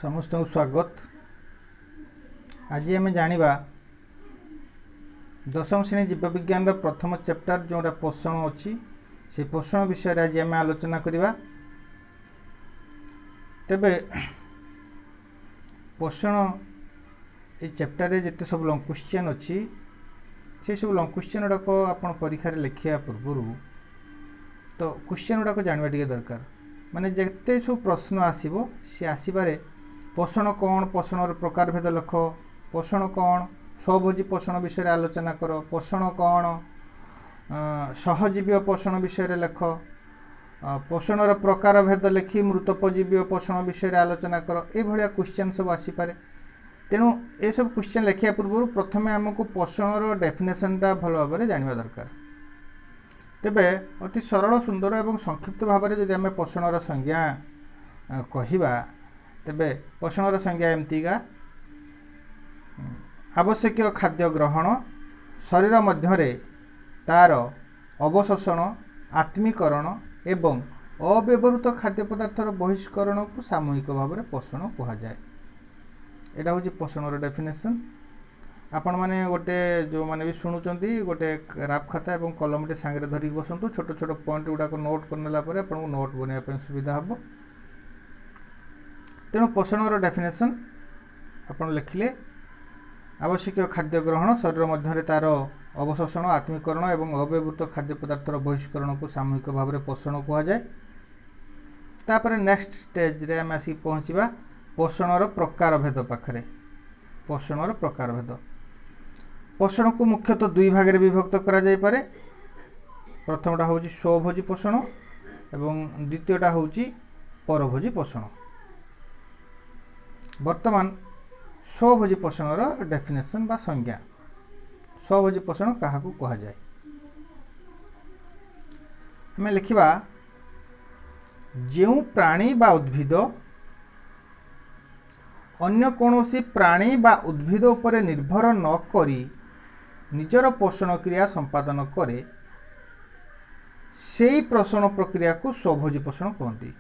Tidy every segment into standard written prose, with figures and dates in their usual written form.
ସମସ୍ତଙ୍କୁ ସ୍ୱାଗତ। ଆଜି ଆମେ ଜାଣିବା ଦଶମ ଶ୍ରେଣୀ ଜୀବବିଜ୍ଞାନର ପ୍ରଥମ ଚାପ୍ଟର ଯେଉଁଟା ପୋଷଣ ଅଛି, ସେଇ ପୋଷଣ ବିଷୟରେ ଆଜି ଆମେ ଆଲୋଚନା କରିବା। ତେବେ ପୋଷଣ ଏଇ ଚାପ୍ଟରରେ ଯେତେ ସବୁ ଲଙ୍ଗ କ୍ୱେଶ୍ଚନ୍ ଅଛି, ସେସବୁ ଲଙ୍ଗ କ୍ୱେଶ୍ଚନ୍ ଗୁଡ଼ାକ ଆପଣ ପରୀକ୍ଷାରେ ଲେଖିବା ପୂର୍ବରୁ ତ କ୍ୱେଶ୍ଚନ୍ ଗୁଡ଼ାକ ଜାଣିବା ଟିକେ ଦରକାର। ମାନେ ଯେତେ ସବୁ ପ୍ରଶ୍ନ ଆସିବ ସେ ଆସିବାରେ ପୋଷଣ କ'ଣ, ପୋଷଣର ପ୍ରକାରଭେଦ ଲେଖ, ପୋଷଣ କ'ଣ, ସ୍ୱଭୋଜୀ ପୋଷଣ ବିଷୟରେ ଆଲୋଚନା କର, ପୋଷଣ କ'ଣ, ସହଜୀବୀୟ ପୋଷଣ ବିଷୟରେ ଲେଖ, ପୋଷଣର ପ୍ରକାରଭେଦ ଲେଖି ମୃତୋପଜୀବୀୟ ପୋଷଣ ବିଷୟରେ ଆଲୋଚନା କର, ଏଇଭଳିଆ କ୍ୱେଶ୍ଚନ୍ ସବୁ ଆସିପାରେ। ତେଣୁ ଏସବୁ କ୍ୱେଶ୍ଚନ୍ ଲେଖିବା ପୂର୍ବରୁ ପ୍ରଥମେ ଆମକୁ ପୋଷଣର ଡେଫିନେସନ୍ଟା ଭଲ ଭାବରେ ଜାଣିବା ଦରକାର। ତେବେ ଅତି ସରଳ, ସୁନ୍ଦର ଏବଂ ସଂକ୍ଷିପ୍ତ ଭାବରେ ଯଦି ଆମେ ପୋଷଣର ସଂଜ୍ଞା କହିବା, ତେବେ ପୋଷଣର ସଂଜ୍ଞା ଏମିତିକା: ଆବଶ୍ୟକୀୟ ଖାଦ୍ୟ ଗ୍ରହଣ, ଶରୀର ମଧ୍ୟରେ ତା'ର ଅବଶୋଷଣ, ଆତ୍ମୀକରଣ ଏବଂ ଅବ୍ୟବହୃତ ଖାଦ୍ୟ ପଦାର୍ଥର ବହିଷ୍କରଣକୁ ସାମୂହିକ ଭାବରେ ପୋଷଣ କୁହାଯାଏ। ଏଇଟା ହେଉଛି ପୋଷଣର ଡେଫିନେସନ୍। ଆପଣମାନେ ଗୋଟେ, ଯେଉଁମାନେ ବି ଶୁଣୁଛନ୍ତି, ଗୋଟେ ରାଫ୍ ଖାତା ଏବଂ କଲମଟେ ସାଙ୍ଗରେ ଧରିକି ବସନ୍ତୁ। ଛୋଟ ଛୋଟ ପଏଣ୍ଟ ଗୁଡ଼ାକ ନୋଟ୍ କରିନେଲା ପରେ ଆପଣଙ୍କୁ ନୋଟ୍ ବନେଇବା ପାଇଁ ସୁବିଧା ହେବ। ତେଣୁ ପୋଷଣର ଡେଫିନେସନ୍ ଆପଣ ଲେଖିଲେ: ଆବଶ୍ୟକୀୟ ଖାଦ୍ୟ ଗ୍ରହଣ, ଶରୀର ମଧ୍ୟରେ ତା'ର ଅବଶୋଷଣ, ଆତ୍ମୀକରଣ ଏବଂ ଅବ୍ୟବହୃତ ଖାଦ୍ୟ ପଦାର୍ଥର ବହିଷ୍କରଣକୁ ସାମୂହିକ ଭାବରେ ପୋଷଣ କୁହାଯାଏ। ତାପରେ ନେକ୍ସଟ ଷ୍ଟେଜରେ ଆମେ ଆସିକି ପହଞ୍ଚିବା ପୋଷଣର ପ୍ରକାରଭେଦ ପାଖରେ। ପୋଷଣର ପ୍ରକାରଭେଦ। ପୋଷଣକୁ ମୁଖ୍ୟତଃ ଦୁଇ ଭାଗରେ ବିଭକ୍ତ କରାଯାଇପାରେ। ପ୍ରଥମଟା ହେଉଛି ସ୍ୱଭୋଜୀ ପୋଷଣ ଏବଂ ଦ୍ୱିତୀୟଟା ହେଉଛି ପରଭୋଜୀ ପୋଷଣ। ବର୍ତ୍ତମାନ ସ୍ୱଭୋଜୀ ପୋଷଣର ଡେଫିନେସନ୍ ବା ସଂଜ୍ଞା। ସ୍ୱଭୋଜୀ ପୋଷଣ କାହାକୁ କୁହାଯାଏ? ଆମେ ଲେଖିବା, ଯେଉଁ ପ୍ରାଣୀ ବା ଉଦ୍ଭିଦ ଅନ୍ୟ କୌଣସି ପ୍ରାଣୀ ବା ଉଦ୍ଭିଦ ଉପରେ ନିର୍ଭର ନ କରି ନିଜର ପୋଷଣ କ୍ରିୟା ସମ୍ପାଦନ କରେ, ସେଇ ପୋଷଣ ପ୍ରକ୍ରିୟାକୁ ସ୍ୱଭୋଜୀ ପୋଷଣ କୁହନ୍ତି।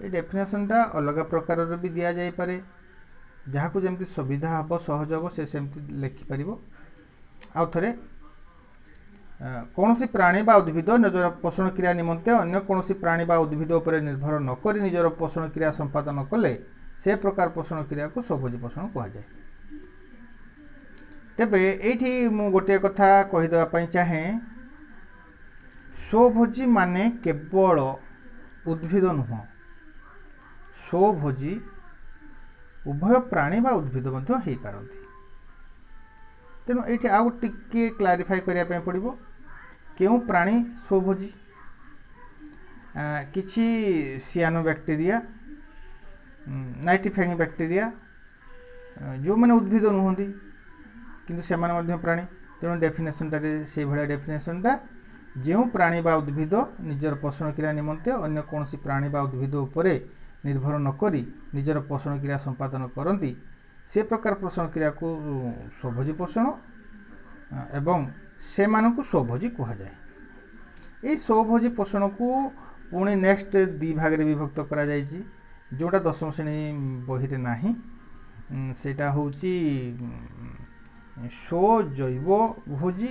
ଏଇ ଡେଫିନେସନ୍ଟା ଅଲଗା ପ୍ରକାରର ବି ଦିଆଯାଇପାରେ। ଯାହାକୁ ଯେମିତି ସୁବିଧା ହେବ, ସହଜ ହେବ, ସେ ସେମିତି ଲେଖିପାରିବ। ଆଉ ଥରେ, କୌଣସି ପ୍ରାଣୀ ବା ଉଦ୍ଭିଦ ନିଜର ପୋଷଣ କ୍ରିୟା ନିମନ୍ତେ ଅନ୍ୟ କୌଣସି ପ୍ରାଣୀ ବା ଉଦ୍ଭିଦ ଉପରେ ନିର୍ଭର ନ କରି ନିଜର ପୋଷଣ କ୍ରିୟା ସମ୍ପାଦନ କଲେ, ସେ ପ୍ରକାର ପୋଷଣ କ୍ରିୟାକୁ ସ୍ୱଭୋଜୀ ପୋଷଣ କୁହାଯାଏ। ତେବେ ଏଇଠି ମୁଁ ଗୋଟିଏ କଥା କହିଦେବା ପାଇଁ ଚାହେଁ, ସ୍ୱଭୋଜୀ ମାନେ କେବଳ ଉଦ୍ଭିଦ ନୁହଁ, ସ୍ୱଭୋଜୀ ଉଭୟ ପ୍ରାଣୀ ବା ଉଦ୍ଭିଦ ମଧ୍ୟ ହେଇପାରନ୍ତି। ତେଣୁ ଏଇଠି ଆଉ ଟିକିଏ କ୍ଲାରିଫାଏ କରିବା ପାଇଁ ପଡ଼ିବ, କେଉଁ ପ୍ରାଣୀ ସ୍ୱଭୋଜୀ? କିଛି ସିଆନୋ ବ୍ୟାକ୍ଟେରିଆ, ନାଇଟ୍ରିଫାଇଂ ବ୍ୟାକ୍ଟେରିଆ, ଯେଉଁମାନେ ଉଦ୍ଭିଦ ନୁହନ୍ତି କିନ୍ତୁ ସେମାନେ ମଧ୍ୟ ପ୍ରାଣୀ। ତେଣୁ ଡେଫିନେସନ୍ଟାରେ ସେଇଭଳିଆ ଡେଫିନେସନ୍ଟା, ଯେଉଁ ପ୍ରାଣୀ ବା ଉଦ୍ଭିଦ ନିଜର ପୋଷଣ କ୍ରିୟା ନିମନ୍ତେ ଅନ୍ୟ କୌଣସି ପ୍ରାଣୀ ବା ଉଦ୍ଭିଦ ଉପରେ ନିର୍ଭର ନ କରି ନିଜର ପୋଷଣ କ୍ରିୟା ସମ୍ପାଦନ କରନ୍ତି, ସେ ପ୍ରକାର ପୋଷଣ କ୍ରିୟାକୁ ସ୍ୱଭୋଜୀ ପୋଷଣ ଏବଂ ସେମାନଙ୍କୁ ସ୍ୱଭୋଜୀ କୁହାଯାଏ। ଏଇ ସ୍ୱଭୋଜୀ ପୋଷଣକୁ ପୁଣି ନେକ୍ସଟ ଦୁଇ ଭାଗରେ ବିଭକ୍ତ କରାଯାଇଛି, ଯେଉଁଟା ଦଶମ ଶ୍ରେଣୀ ବହିରେ ନାହିଁ। ସେଇଟା ହେଉଛି ସ୍ୱଜୈବ ଭୋଜୀ,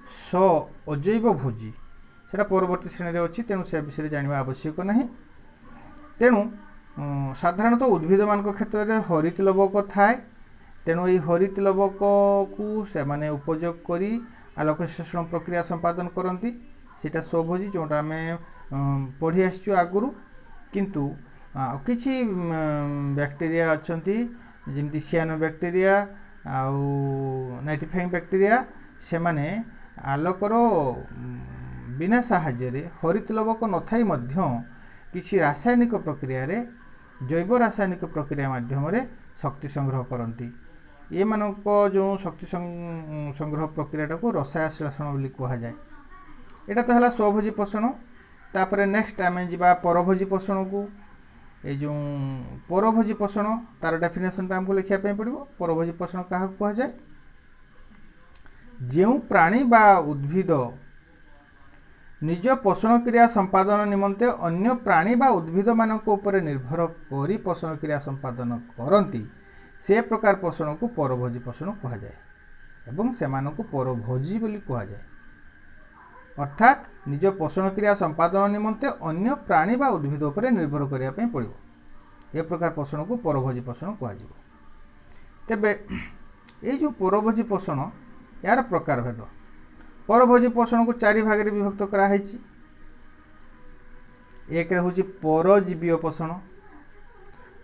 ସ୍ୱ ଅଜୈବ ଭୋଜୀ। ସେଇଟା ପରବର୍ତ୍ତୀ ଶ୍ରେଣୀରେ ଅଛି, ତେଣୁ ସେ ବିଷୟରେ ଜାଣିବା ଆବଶ୍ୟକ ନାହିଁ। ତେଣୁ ସାଧାରଣତଃ ଉଦ୍ଭିଦମାନଙ୍କ କ୍ଷେତ୍ରରେ ହରିତ ଲବକ ଥାଏ। ତେଣୁ ଏଇ ହରିତ ଲବକକୁ ସେମାନେ ଉପଯୋଗ କରି ଆଲୋକ ଶୋଷଣ ପ୍ରକ୍ରିୟା ସମ୍ପାଦନ କରନ୍ତି। ସେଇଟା ସ୍ୱଭୋଜୀ, ଯେଉଁଟା ଆମେ ପଢ଼ି ଆସିଛୁ ଆଗରୁ। କିନ୍ତୁ ଆଉ କିଛି ବ୍ୟାକ୍ଟେରିଆ ଅଛନ୍ତି, ଯେମିତି ସିଆନୋ ବ୍ୟାକ୍ଟେରିଆ ଆଉ ନାଇଟ୍ରିଫାଇଂ ବ୍ୟାକ୍ଟେରିଆ, ସେମାନେ ଆଲୋକର ବିନା ସାହାଯ୍ୟରେ, ହରିତ ଲବକ ନଥାଇ ମଧ୍ୟ କିଛି ରାସାୟନିକ ପ୍ରକ୍ରିୟାରେ, ଜୈବ ରାସାୟନିକ ପ୍ରକ୍ରିୟା ମାଧ୍ୟମରେ ଶକ୍ତି ସଂଗ୍ରହ କରନ୍ତି। ଏମାନଙ୍କ ଯେଉଁ ଶକ୍ତି ସଂଗ୍ରହ ପ୍ରକ୍ରିୟାଟାକୁ ରସାୟଶ୍ଳେଷଣ ବୋଲି କୁହାଯାଏ। ଏଇଟା ତ ହେଲା ସ୍ୱଭୋଜୀ ପୋଷଣ। ତାପରେ ନେକ୍ସଟ ଆମେ ଯିବା ପରଭୋଜୀ ପୋଷଣକୁ। ଏଇ ଯେଉଁ ପରଭୋଜୀ ପୋଷଣ, ତାର ଡେଫିନେସନଟା ଆମକୁ ଲେଖିବା ପାଇଁ ପଡ଼ିବ। ପରଭୋଜୀ ପୋଷଣ କାହାକୁ କୁହାଯାଏ? ଯେଉଁ ପ୍ରାଣୀ ବା ଉଦ୍ଭିଦ ନିଜ ପୋଷଣ କ୍ରିୟା ସମ୍ପାଦନ ନିମନ୍ତେ ଅନ୍ୟ ପ୍ରାଣୀ ବା ଉଦ୍ଭିଦମାନଙ୍କ ଉପରେ ନିର୍ଭର କରି ପୋଷଣ କ୍ରିୟା ସମ୍ପାଦନ କରନ୍ତି, ସେ ପ୍ରକାର ପୋଷଣକୁ ପରଭୋଜୀ ପୋଷଣ କୁହାଯାଏ ଏବଂ ସେମାନଙ୍କୁ ପରଭୋଜୀ ବୋଲି କୁହାଯାଏ। ଅର୍ଥାତ୍ ନିଜ ପୋଷଣ କ୍ରିୟା ସମ୍ପାଦନ ନିମନ୍ତେ ଅନ୍ୟ ପ୍ରାଣୀ ବା ଉଦ୍ଭିଦ ଉପରେ ନିର୍ଭର କରିବା ପାଇଁ ପଡ଼ିବ, ଏ ପ୍ରକାର ପୋଷଣକୁ ପରଭୋଜୀ ପୋଷଣ କୁହାଯିବ। ତେବେ ଏଇ ଯେଉଁ ପରଭୋଜୀ ପୋଷଣ, ଏହାର ପ୍ରକାରଭେଦ। ପରଭୋଜୀ ପୋଷଣକୁ 4 ଭାଗରେ ବିଭକ୍ତ କରାହେଇଛି। 1ରେ ହେଉଛି ପରଜୀବୀୟ ପୋଷଣ,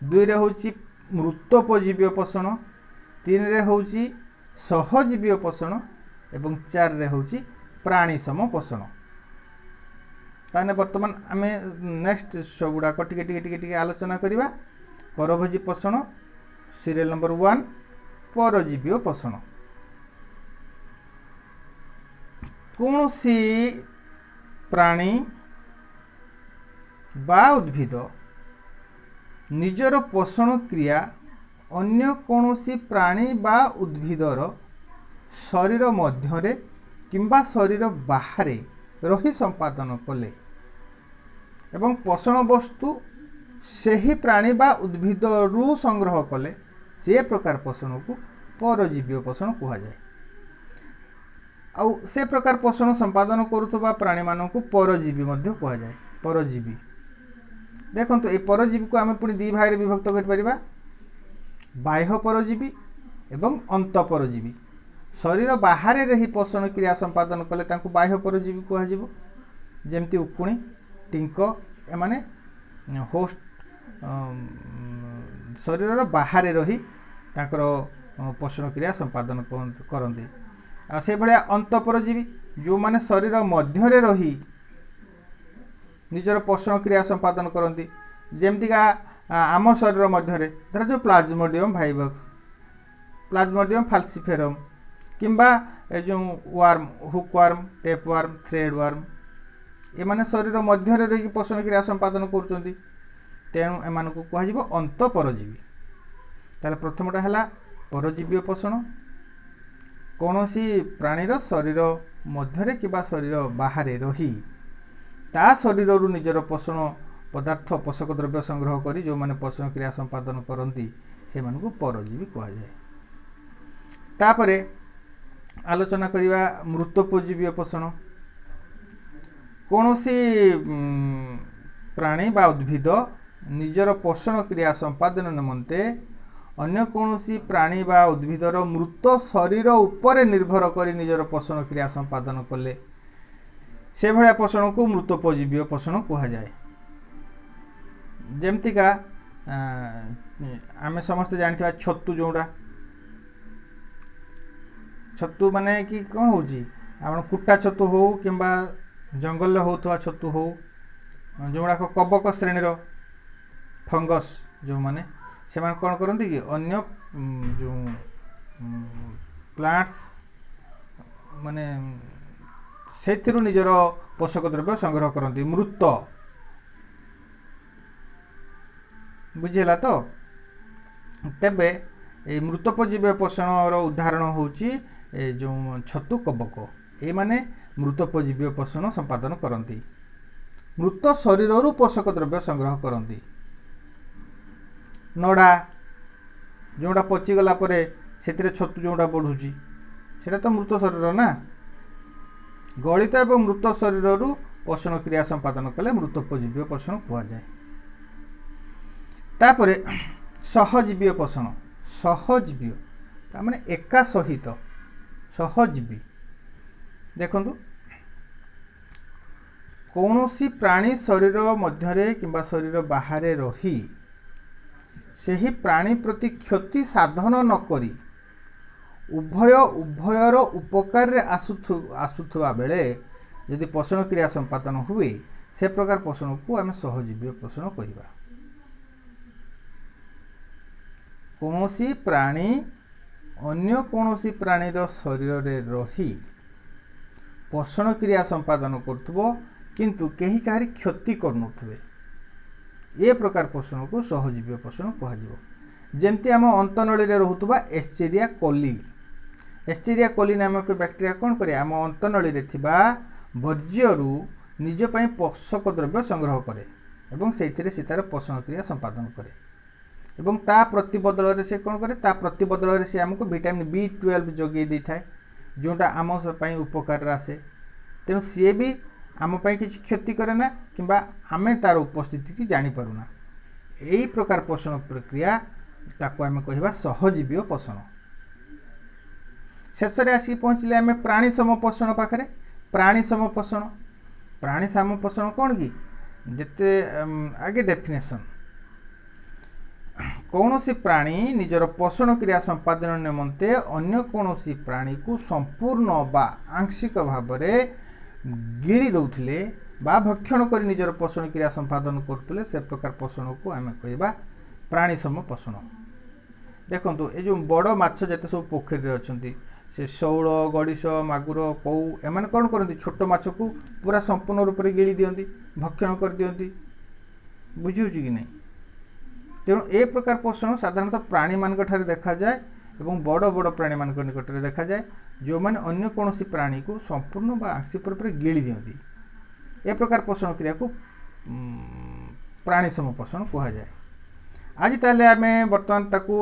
2ରେ ହେଉଛି ମୃତୋପଜୀବୀୟ ପୋଷଣ, 3ରେ ହେଉଛି ସହଜୀବୀୟ ପୋଷଣ ଏବଂ 4ରେ ହେଉଛି ପ୍ରାଣୀସମ ପୋଷଣ। ତାହେଲେ ବର୍ତ୍ତମାନ ଆମେ ନେକ୍ସଟ ସବୁଗୁଡ଼ାକ ଟିକେ ଟିକେ ଟିକେ ଟିକେ ଆଲୋଚନା କରିବା। ପରଭୋଜୀ ପୋଷଣ ସିରିଏଲ୍ ନମ୍ବର 1, ପରଜୀବୀୟ ପୋଷଣ। କୌଣସି ପ୍ରାଣୀ ବା ଉଦ୍ଭିଦ ନିଜର ପୋଷଣ କ୍ରିୟା ଅନ୍ୟ କୌଣସି ପ୍ରାଣୀ ବା ଉଦ୍ଭିଦର ଶରୀର ମଧ୍ୟରେ କିମ୍ବା ଶରୀର ବାହାରେ ରହି ସମ୍ପାଦନ କଲେ ଏବଂ ପୋଷଣ ବସ୍ତୁ ସେହି ପ୍ରାଣୀ ବା ଉଦ୍ଭିଦରୁ ସଂଗ୍ରହ କଲେ, ସେ ପ୍ରକାର ପୋଷଣକୁ ପରଜୀବୀୟ ପୋଷଣ କୁହାଯାଏ। ଆଉ ସେ ପ୍ରକାର ପୋଷଣ ସମ୍ପାଦନ କରୁଥିବା ପ୍ରାଣୀମାନଙ୍କୁ ପରଜୀବୀ ମଧ୍ୟ କୁହାଯାଏ। ପରଜୀବୀ, ଦେଖନ୍ତୁ ଏଇ ପରଜୀବୀକୁ ଆମେ ପୁଣି 2 ଭାଗରେ ବିଭକ୍ତ କରିପାରିବା, ବାହ୍ୟ ପରଜୀବୀ ଏବଂ ଅନ୍ତଃପରଜୀବୀ। ଶରୀର ବାହାରେ ରହି ପୋଷଣ କ୍ରିୟା ସମ୍ପାଦନ କଲେ ତାଙ୍କୁ ବାହ୍ୟ ପରଜୀବୀ କୁହାଯିବ। ଯେମିତି ଉକୁଣି, ଟିଙ୍କ, ଏମାନେ ହୋଷ୍ଟ ଶରୀରର ବାହାରେ ରହି ତାଙ୍କର ପୋଷଣ କ୍ରିୟା ସମ୍ପାଦନ କରନ୍ତି। ଆଉ ସେଇଭଳିଆ ଅନ୍ତଃପରଜୀବୀ ଯେଉଁମାନେ ଶରୀର ମଧ୍ୟରେ ରହି ନିଜର ପୋଷଣ କ୍ରିୟା ସମ୍ପାଦନ କରନ୍ତି, ଯେମିତିକା ଆମ ଶରୀର ମଧ୍ୟରେ ଧର ଯେଉଁ ପ୍ଲାଜମୋଡ଼ିୟମ୍ ଭାଇଭକ୍ସ, ପ୍ଲାଜମୋଡ଼ିୟମ୍ ଫାଲସିଫେରମ୍ କିମ୍ବା ଏ ଯେଉଁ worm, hook worm, tape worm, thread worm, ଏମାନେ ଶରୀର ମଧ୍ୟରେ ରହିକି ପୋଷଣ କ୍ରିୟା ସମ୍ପାଦନ କରୁଛନ୍ତି, ତେଣୁ ଏମାନଙ୍କୁ କୁହାଯିବ ଅନ୍ତଃପରଜୀବୀ। ତାହେଲେ ପ୍ରଥମଟା ହେଲା ପରଜୀବୀୟ ପୋଷଣ। କୌଣସି ପ୍ରାଣୀର ଶରୀର ମଧ୍ୟରେ କିମ୍ବା ଶରୀର ବାହାରେ ରହି ତା ଶରୀରରୁ ନିଜର ପୋଷଣ ପଦାର୍ଥ, ପୋଷକ ଦ୍ରବ୍ୟ ସଂଗ୍ରହ କରି ଯେଉଁମାନେ ପୋଷଣ କ୍ରିୟା ସମ୍ପାଦନ କରନ୍ତି ସେମାନଙ୍କୁ ପରଜୀବୀ କୁହାଯାଏ। ତାପରେ ଆଲୋଚନା କରିବା ମୃତୋପଜୀବୀୟ ପୋଷଣ। କୌଣସି ପ୍ରାଣୀ ବା ଉଦ୍ଭିଦ ନିଜର ପୋଷଣ କ୍ରିୟା ସମ୍ପାଦନ ନିମନ୍ତେ ଅନ୍ୟ କୌଣସି ପ୍ରାଣୀ ବା ଉଦ୍ଭିଦର ମୃତ ଶରୀର ଉପରେ ନିର୍ଭର କରି ନିଜର ପୋଷଣ କ୍ରିୟା ସମ୍ପାଦନ କଲେ ସେଭଳିଆ ପୋଷଣକୁ ମୃତୋପଜୀବୀୟ ପୋଷଣ କୁହାଯାଏ। ଯେମିତିକା ଆମେ ସମସ୍ତେ ଜାଣିଥିବା ଛତୁ, ଯେଉଁଟା ଛତୁ ମାନେ କି କ'ଣ ହେଉଛି, ଆପଣ କୁଟା ଛତୁ ହେଉ କିମ୍ବା ଜଙ୍ଗଲରେ ହେଉଥିବା ଛତୁ ହେଉ, ଯେଉଁଗୁଡ଼ାକ କବକ ଶ୍ରେଣୀର ଫଙ୍ଗସ୍, ଯେଉଁମାନେ ସେମାନେ କ'ଣ କରନ୍ତି କି ଅନ୍ୟ ଯେଉଁ ପ୍ଲାଣ୍ଟସ୍ ମାନେ ସେଥିରୁ ନିଜର ପୋଷକ ଦ୍ରବ୍ୟ ସଂଗ୍ରହ କରନ୍ତି। ମୃତ, ବୁଝିହେଲା ତ? ତେବେ ଏଇ ମୃତୋପଜୀବୀ ପୋଷଣର ଉଦାହରଣ ହେଉଛି ଏ ଯେଉଁ ଛତୁ କବକ, ଏମାନେ ମୃତୋପଜୀବୀ ପୋଷଣ ସମ୍ପାଦନ କରନ୍ତି, ମୃତ ଶରୀରରୁ ପୋଷକ ଦ୍ରବ୍ୟ ସଂଗ୍ରହ କରନ୍ତି। ନଡ଼ା ଯେଉଁଟା ପଚିଗଲା ପରେ ସେଥିରେ ଛତୁ ଯେଉଁଟା ବଢ଼ୁଛି ସେଇଟା ତ ମୃତ ଶରୀର ନା। ଗଳିତ ଏବଂ ମୃତ ଶରୀରରୁ ପୋଷଣ କ୍ରିୟା ସମ୍ପାଦନ କଲେ ମୃତୋପଜୀବୀ ପୋଷଣ କୁହାଯାଏ। ତାପରେ ସହଜୀବୀୟ ପୋଷଣ। ସହଜୀବୀୟ ତାମାନେ ଏକା ସହିତ, ସହଜୀବୀ। ଦେଖନ୍ତୁ, କୌଣସି ପ୍ରାଣୀ ଶରୀର ମଧ୍ୟରେ କିମ୍ବା ଶରୀର ବାହାରେ ରହି ସେହି ପ୍ରାଣୀ ପ୍ରତି କ୍ଷତି ସାଧନ ନକରି ଉଭୟ ଉଭୟର ଉପକାରରେ ଆସୁଥିବା ବେଳେ ଯଦି ପୋଷଣ କ୍ରିୟା ସମ୍ପାଦନ ହୁଏ, ସେ ପ୍ରକାର ପୋଷଣକୁ ଆମେ ସହଜୀବୀୟ ପୋଷଣ କହିବା। କୌଣସି ପ୍ରାଣୀ ଅନ୍ୟ କୌଣସି ପ୍ରାଣୀର ଶରୀରରେ ରହି ପୋଷଣ କ୍ରିୟା ସମ୍ପାଦନ କରୁଥିବ କିନ୍ତୁ କେହି କାହାରି କ୍ଷତି କରୁନଥିବେ, ଏ ପ୍ରକାର ପୋଷଣକୁ ସହଜୀବୀୟ ପୋଷଣ କୁହାଯିବ। ଯେମିତି ଆମ ଅନ୍ତନଳୀରେ ରହୁଥିବା ଏସ୍ଚେରିଆ କୋଲି, ଏସ୍ଚେରିଆ କୋଲି ନାମକ ବ୍ୟାକ୍ଟେରିଆ କ'ଣ କରେ, ଆମ ଅନ୍ତନଳୀରେ ଥିବା ବର୍ଜ୍ୟରୁ ନିଜ ପାଇଁ ପୋଷକ ଦ୍ରବ୍ୟ ସଂଗ୍ରହ କରେ ଏବଂ ସେଇଥିରେ ସେ ତା'ର ପୋଷଣ କ୍ରିୟା ସମ୍ପାଦନ କରେ ଏବଂ ତା ପ୍ରତିବଦଳରେ ସେ କ'ଣ କରେ? ତା ପ୍ରତିବଦଳରେ ସେ ଆମକୁ ଭିଟାମିନ୍ B12 ଯୋଗାଇ ଦେଇଥାଏ, ଯେଉଁଟା ଆମ ପାଇଁ ଉପକାରରେ ଆସେ। ତେଣୁ ସିଏ ବି ଆମ ପାଇଁ କିଛି କ୍ଷତି କରେ ନା କିମ୍ବା ଆମେ ତା'ର ଉପସ୍ଥିତିକି ଜାଣିପାରୁନା। ଏଇ ପ୍ରକାର ପୋଷଣ ପ୍ରକ୍ରିୟା, ତାକୁ ଆମେ କହିବା ସହଜୀବୀୟ ପୋଷଣ। ଶେଷରେ ଆସିକି ପହଞ୍ଚିଲେ ଆମେ ପ୍ରାଣୀ ସମ ପୋଷଣ ପାଖରେ। ପ୍ରାଣୀ ସମ ପୋଷଣ, ପ୍ରାଣୀ ସମ ପୋଷଣ କ'ଣ କି? ଯେତେ ଆଗେ ଡେଫିନେସନ୍, କୌଣସି ପ୍ରାଣୀ ନିଜର ପୋଷଣ କ୍ରିୟା ସମ୍ପାଦନ ନିମନ୍ତେ ଅନ୍ୟ କୌଣସି ପ୍ରାଣୀକୁ ସମ୍ପୂର୍ଣ୍ଣ ବା ଆଂଶିକ ଭାବରେ ଗିଳି ଦେଉଥିଲେ ବା ଭକ୍ଷଣ କରି ନିଜର ପୋଷଣ କ୍ରିୟା ସମ୍ପାଦନ କରୁଥିଲେ, ସେ ପ୍ରକାର ପୋଷଣକୁ ଆମେ କହିବା ପ୍ରାଣୀ ସମ ପୋଷଣ। ଦେଖନ୍ତୁ, ଏ ଯେଉଁ ବଡ଼ ମାଛ ଯେତେ ସବୁ ପୋଖରୀରେ ଅଛନ୍ତି, ସେ ଶେଉଳ, ଗଡ଼ିଶ, ମାଗୁର, କଉ, ଏମାନେ କ'ଣ କରନ୍ତି? ଛୋଟ ମାଛକୁ ପୁରା ସମ୍ପୂର୍ଣ୍ଣ ରୂପରେ ଗିଳି ଦିଅନ୍ତି, ଭକ୍ଷଣ କରିଦିଅନ୍ତି। ବୁଝିହେଉଛି କି ନାହିଁ? ତେଣୁ ଏ ପ୍ରକାର ପୋଷଣ ସାଧାରଣତଃ ପ୍ରାଣୀମାନଙ୍କ ଠାରେ ଦେଖାଯାଏ ଏବଂ ବଡ଼ ବଡ଼ ପ୍ରାଣୀମାନଙ୍କ ନିକଟରେ ଦେଖାଯାଏ, ଯେଉଁମାନେ ଅନ୍ୟ କୌଣସି ପ୍ରାଣୀକୁ ସମ୍ପୂର୍ଣ୍ଣ ବା ଆଂଶିକ ରୂପରେ ଗିଳି ଦିଅନ୍ତି। ଏ ପ୍ରକାର ପୋଷଣ କ୍ରିୟାକୁ ପ୍ରାଣୀ ସମ ପୋଷଣ କୁହାଯାଏ। ଆଜି ତାହେଲେ ଆମେ ବର୍ତ୍ତମାନ ତାକୁ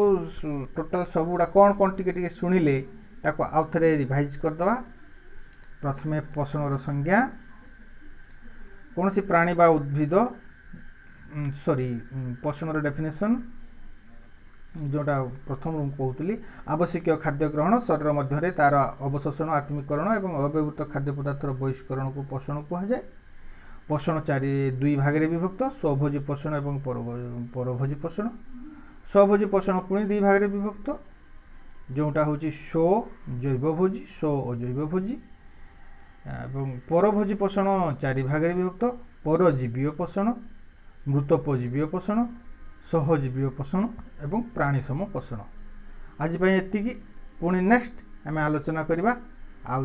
ଟୋଟାଲ୍ ସବୁଗୁଡ଼ା କ'ଣ କ'ଣ ଟିକେ ଟିକେ ଶୁଣିଲେ, ତାକୁ ଆଉ ଥରେ ରିଭାଇଜ୍ କରିଦେବା। ପ୍ରଥମେ ପୋଷଣର ସଂଜ୍ଞା, କୌଣସି ପ୍ରାଣୀ ବା ଉଦ୍ଭିଦ, ସରି, ପୋଷଣର ଡେଫିନେସନ୍ ଯେଉଁଟା ପ୍ରଥମରୁ ମୁଁ କହୁଥିଲି, ଆବଶ୍ୟକୀୟ ଖାଦ୍ୟ ଗ୍ରହଣ, ଶରୀର ମଧ୍ୟରେ ତା'ର ଅବଶୋଷଣ, ଆତ୍ମୀକରଣ ଏବଂ ଅବ୍ୟବହୃତ ଖାଦ୍ୟ ପଦାର୍ଥର ବହିଷ୍କରଣକୁ ପୋଷଣ କୁହାଯାଏ। ପୋଷଣ ଦୁଇ ଭାଗରେ ବିଭକ୍ତ, ସ୍ୱଭୋଜୀ ପୋଷଣ ଏବଂ ପରଭୋଜୀ ପୋଷଣ। ସ୍ୱଭୋଜୀ ପୋଷଣ ପୁଣି ଦୁଇ ଭାଗରେ ବିଭକ୍ତ, ଯେଉଁଟା ହେଉଛି ସ୍ୱ ଜୈବଭୋଜୀ, ସ୍ୱ ଅଜୈବଭୋଜୀ। ଏବଂ ପରଭୋଜୀ ପୋଷଣ ଚାରି ଭାଗରେ ବିଭକ୍ତ, ପରଜୀବୀୟ ପୋଷଣ, ମୃତୋପଜୀବୀୟ ପୋଷଣ, ସହଜୀବୀୟ ପୋଷଣ ଏବଂ ପ୍ରାଣୀସମ ପୋଷଣ। ଆଜି ପାଇଁ ଏତିକି। ପୁଣି ନେକ୍ସଟ ଆମେ ଆଲୋଚନା କରିବା ଆଉ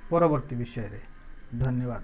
ପରବର୍ତ୍ତୀ ବିଷୟରେ। ଧନ୍ୟବାଦ।